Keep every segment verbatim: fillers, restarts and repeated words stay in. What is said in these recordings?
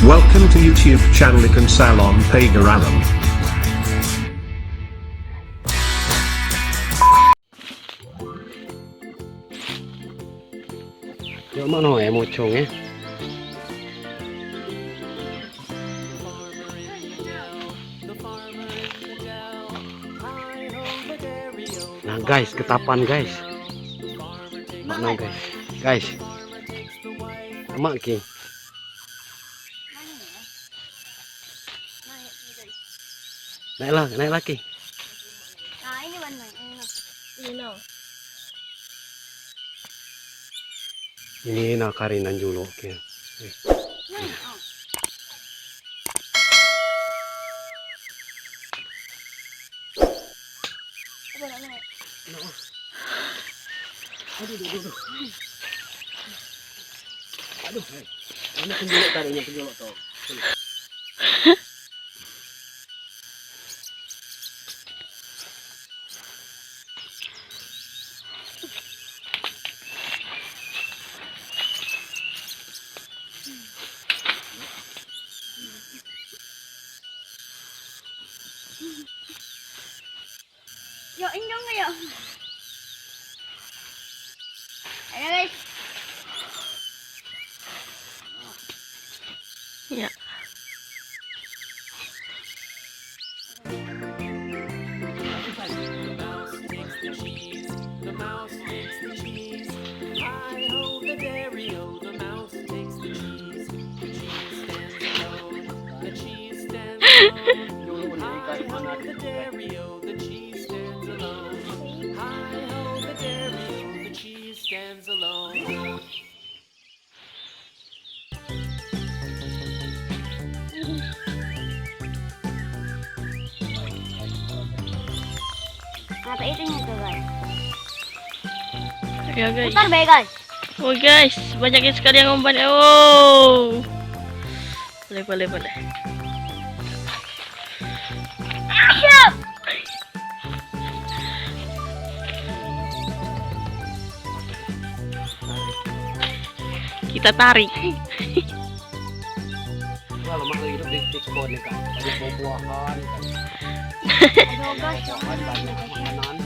Welcome to YouTube channel Ikan Salon Pagar Alam. Yo, mano eh, mocong eh. Nah, guys, ketapan, guys. Mano, guys. Guys. Amak ki. Naik lah, naik lagi. Nah, ini warna, ini nah. Ini nah. Ini nah karinan jolo ki. Eh. Nah, oh. Aduh, aduh, aduh. Aduh, hei. Ini penjuluk tadi, ini penjuluk tu. Yo, indong yo. Ayo, guys. Ya. The mouse takes the cheese. The mouse takes the cheese. Hi ho the dairy-o, the mouse takes the cheese. The cheese stands alone. The cheese stands alone. Hi ho the dairy-o, the cheese stands alone. Hi ho the dairy-o, the cheese stands alone. Apa itu nya tu, guys? Ya, guys. Putar be, guys. Oh, guys, banyak sekali yang umpan. Oh. Boleh, boleh, boleh. Kita tarik. Wah, lemak lagi hidup di, di kebun ni, kan. Banyak buah-buahan, kan. Banyak buah-buahan, banyak makanan.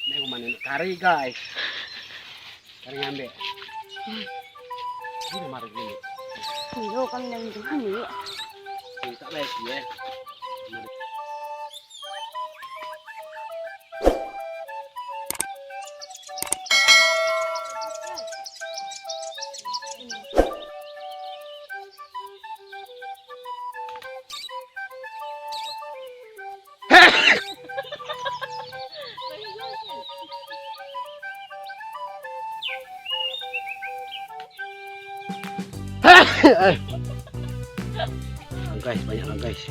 Ini kumanin kari, guys. Kari ngambil. Ini mari gini. Iyo, kan yang itu kan, iya. Ini tak baik, ya. Mari. Guys, banyak lah, guys.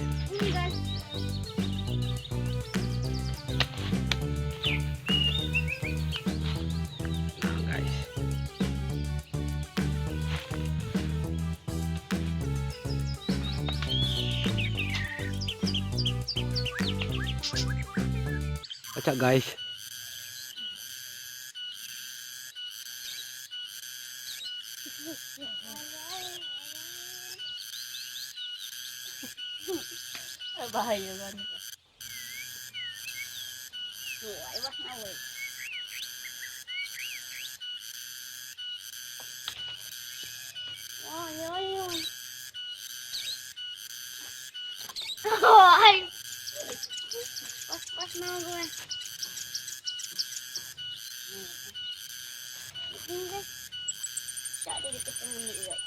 Nah, guys. Kacak, guys. Bahaya kan. Woi, wah, woi. Woi, woi, woi. Woi. Pas, pas mau gue. Ini, guys. Tak ada di ketemu ni, guys.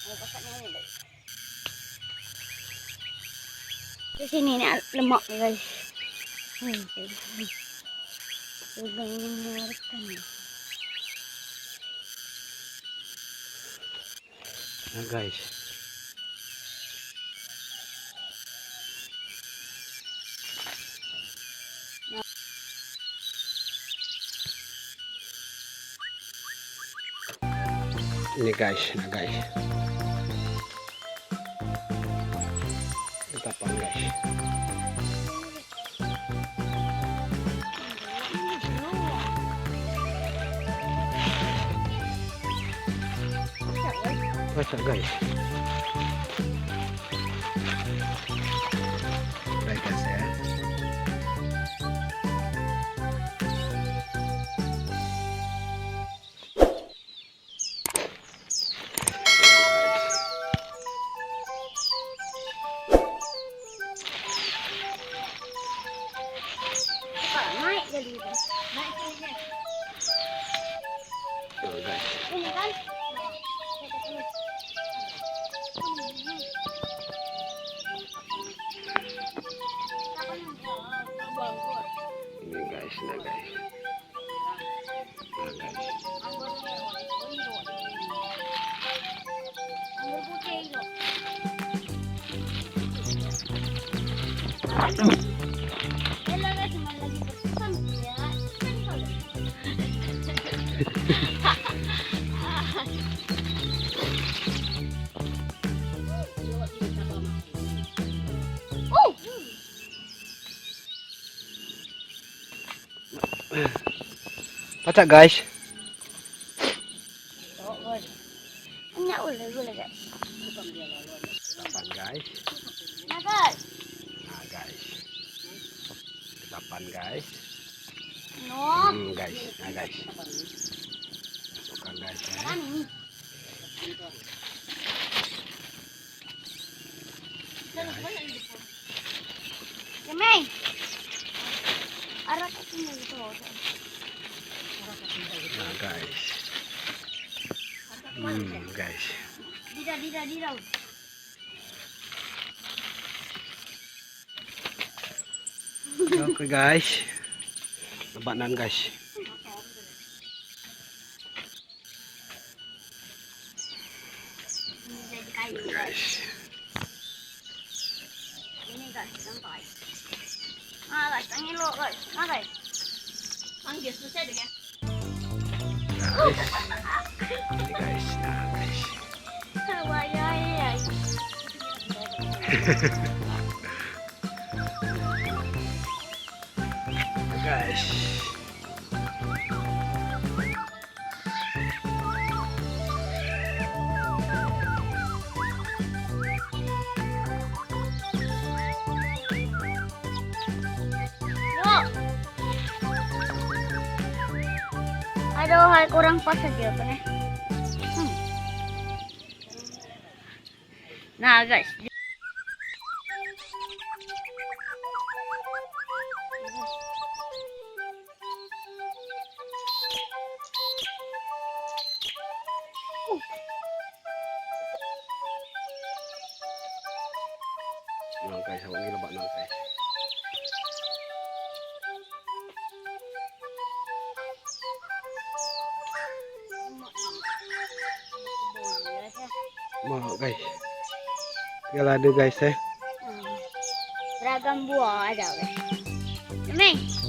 Mau pasang ni, guys. Di sini ni lemak, guys. Lubang yang mengerikan. Nah, guys. Ini, guys, nah, guys. Ketapan, guys. Pacak, guys. Baik, guys, ya. Naik jadi, naik sini. Tuh, guys. Ini kan. Ini, guys, nah, guys. Nah, guys. Pacak, guys. Ini ulai, ulai, guys. Depan, guys. Nah, guys. Nah, guys. Depan, guys. No. Hmm, guys. Nah, guys. Masukkan, guys, ya. Ini. Yemeng. Arah ke sini gitu. Nah, guys. Hmm, guys. Dida, dida, dida. Oke, guys. Lebat nan, guys. Ini jadi kayu, guys. Ini, guys, nampak. Ah, guys, angin lo, guys. Ah, guys. Panggil susah deh, ya. Guys. Ini, guys. Nah, guys. Wah, ya, ya, ya. Guys. Yo. Aduh, hai kurang pas aja apa nih? Hmm. Nah, guys. Nah, guys, awak ni lebat, nah, guys. Mau, guys. Kalau ada, guys, eh. Hmm. Beragam buah ada, guys. Ini.